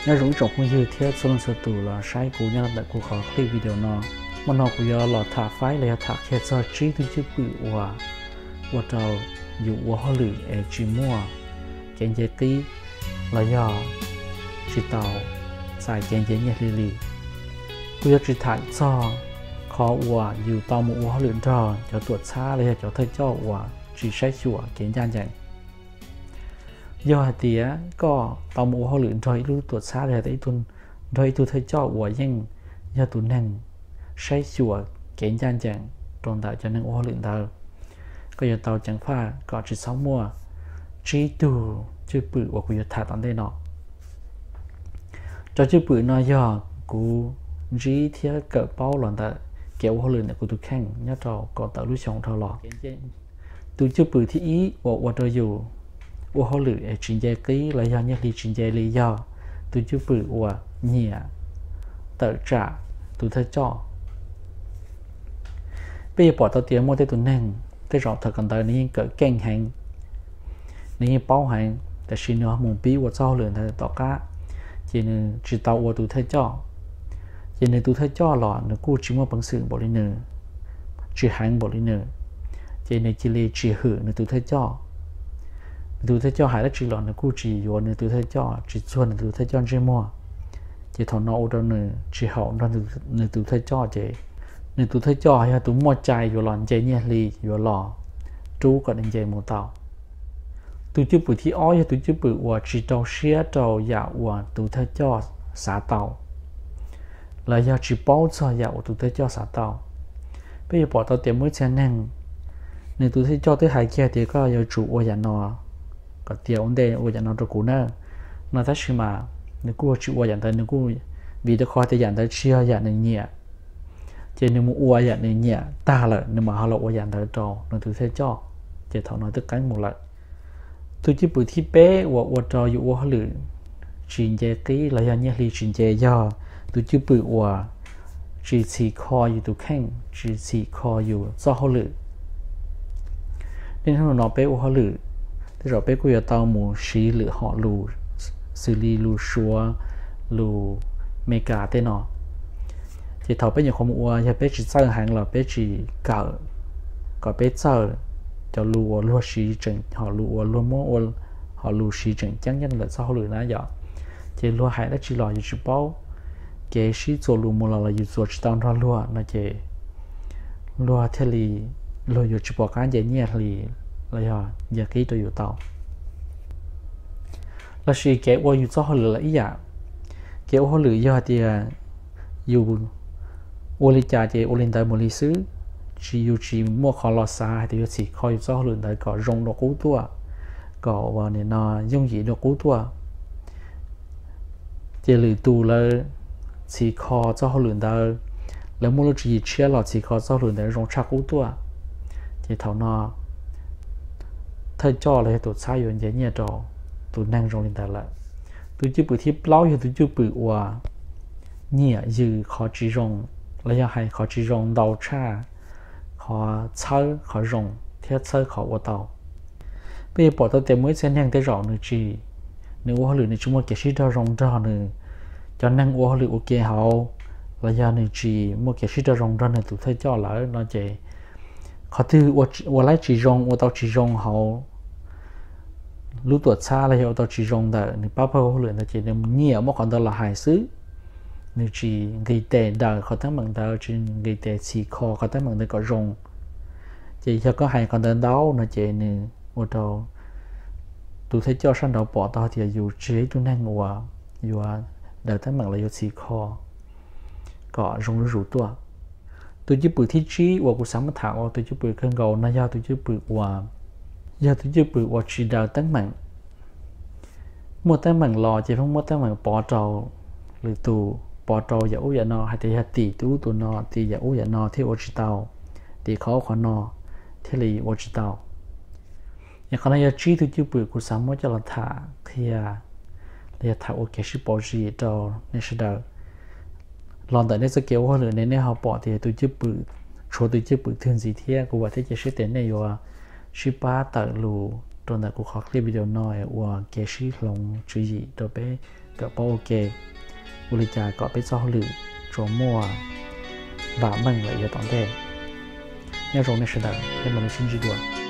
Nyob zoo ib tsoom phooj ywg thiab txhua leej txhua tus los saib kuv nyob ntawm kuv qhov clip video no. Hmo no kuv yuav los tham faib los yog tham qhia txog tsib tug cwj pwm uas ua rau yus ua hauj lwm es tsis muaj kev nce qib los yog tsis tau txais kev nce nyiaj hli li. Kuv yuav tsis tham txog qhov uas yus tau mus ua hauj lwm nrog cov tuam txhab los yog cov thawj coj uas tsis saib xyuas kev ncaj ncees. Yog hais tias koj tau mus ua hauj lwm nrog ib lub tuam txhab los yog nrog ib tug thawj coj uas yeej yog tus neeg saib xyuas kev ncaj ncees rau ntawm cov neeg ua hauj lwm ntawd, koj yuav tau ceev faj kom tsis txhob muaj tsib tug cwj pwm uas kuv yuav tham tom ntej no. Cov cwj pwm no yog kuv ntsib thiab kawm paub los ntawm kev ua hauj lwm ntawm kuv tus kheej nyob rau kaum tawm lub xyoo dhau los. Tus cwj pwm thib ib uas ua rau yus ua hauj lwm es tsis nce qib los yog nyiaj hli tsis nce li yog tus cwj pwm uas nyiam tawm tsam tus thawj coj. Peb yuav pom tau tias muaj tej tus neeg tej zaum thaum kawm ntawv nws yeej kawm keej heev, nws yeej paub heev, tab sis nws ho mus pib ua txoj hauj lwm ntawd tom qab, ces nws tsis tau ua tus thawj coj. Ces nws tus thawj coj los nws kuj tsis muaj peev xwm npaum li nws, tsis heev npaum li nws, ces nws cia li tsis hwm nws tus thawj coj. Nws tus thawj coj hais dab tsi los nws kuj tsis yuav nws tus thawj coj, tsis txuag nws tus thawj coj ntsej muag. Ces thaum no ua rau nws tsis haum nrog nws tus thawj coj, ces nws tus thawj coj yog tus muaj cai yuav los nce nyiaj hli, yuav los rub kom nws nce mus tau. Tus cwj pwm thib ob yog tus cwj pwm uas tsis rau siab rau yam uas tus thawj coj xav tau, los yog tsis paub txog yam uas tus thawj coj xav tau. Peb yuav pom tau tias muaj ib txhia neeg, nws tus thawj coj twb hais kiag tias koj yuav tsum ua yam no, kom tias ua ntej ua yam no rau kuv na, no tab sis mas nws kuj tsis ua yam ntawd, nws kuj, vim rau qhov tias yam ntawd tsis yog yam nws nyiam, ces nws mus ua yam nws nyiam tag lawm nws mam ho los ua yam ntawd rau nws tus thawj coj, ces thaum no twb qeeb mus lawm. Tus cwj pwm thib peb uas ua rau yus ua hauj lwm tsis nce qib los yog nyiaj hli tsis nce yog tus cwj pwm uas tsis txhim kho yus tus kheej, tsis txhim kho yus txoj hauj lwm. Niaj hnub no peb ua hauj lwm, tej zaum peb kuj yuav tau mus siv lwm hom lus xws li lus Suav, lus Meskas tej no. Ces thaum peb nyuam qhuav mus ua, yog peb tsis txawj heev los peb tsis kawm kom peb txawj cov lus uas luag siv tseem, hom lus uas luag muab ua hom lus siv tseem ceeb nyob ntawm txoj hauj lwm na yom. Ces luag hais dab tsi los yus tsis paub, kev sib txuas lus mus los los yus txuas tsis tau nrog luag no ces luag thiaj li, luag yuav tsis pom qab nce nyiaj hli los yog nce qib rau yus tau. Lossis kev ua yus txoj hauj lwm los ib yam. Kev ua hauj lwm yog hais tias yus ua li cas ces ua li ntawd mus li xwb, tsis, yus tsis muaj qhov los xav hais tias yuav txhim kho yus txoj hauj lwm ntawd kom zoo dua qub tuaj, kom ua nim no yooj yim dua qub tuaj. Ces lwm tus lawv txhim kho txoj hauj lwm ntawd, lawv muaj lub tswv yim tshiab los txhim kho txoj hauj lwm ntawd zoo tshaj qub tuaj. Ces thaum no thawj coj los yog tus txhab yuav nce nyiaj rau tus neeg zoo li ntawd lawm. Tus cwj pwm thib plaub yog tus cwj pwm uas nyiam yws qhov tsis zoo, los yog hais qhov tsis zoo ntau tshaj qhov txhawb qhov zoo thiab txhawb qhov ua tau. Peb yuav pom tau tias muaj ib txhia neeg tej zaum nws tsis, nws ua hauj lwm nws tsis muaj kev sib raug zoo nrog nws cov neeg ua hauj lwm ua ke hauv, los yog nws tsis muaj kev sib raug zoo nrog nws tus thawj coj lawm no ces qhov twg ua laib tsis zoo, ua tau tsis zoo hauv lub tuam txhab los yog ua tau tsis zoo ntawm nws pab pawg hauj lwm ntawd ces nws nyiam muab qhov ntawd los hais xwb. Nws tsis nqis tes daws qhov teeb meem ntawd, tsis nqis tes txhim kho qhov teeb meem ntawd kom zoo. Ces yog koj hais qhov ntawd ntau no ces nws ua rau tus thawj coj sab nraud pom tau tias yus tsis yog ib tug neeg uas yuav daws teeb meem los yuav txhim kho kom zoo zuj zus tuaj. Tus cwj pwm thib tsib uas kuv xav muab tham ua tus cwj pwm kawg nkaus no yog tus cwj pwm uas, yog tus cwj pwm uas tsis daws teeb meem. Muaj teeb meem los ces pheej muab teeb meem pov rau lwm tus, pov rau yam ub yam no, hais tias yog tim tus ub tus no, tim yam ub yam no thiaj ua tsis tau, tim qhov ub qhov no thiaj li ua tsis tau. Yog qhov no yog tsib tug cwj pwm kuv xav muab coj los tham qhia, los yog tham ua kev sib pauv zis rau nej sawv daws. Los ntawm nej txoj kev ua hauj lwm ne nej ho pom tias tus cwj pwm, tshuav tus cwj pwm twg ntxiv thiab, kuv vam thiab cia siab tias nej yuav sib pab tawm lus rau ntawm kuv qhov clip video no ua kev sib hloov tswv yim rau peb kawm paub ua ke, ua li cas kom peb txoj hauj lwm tsuas muaj vam meej lawm yav tom ntej. Nyob zoo nej sawv daws, peb mam li sib ntsib dua.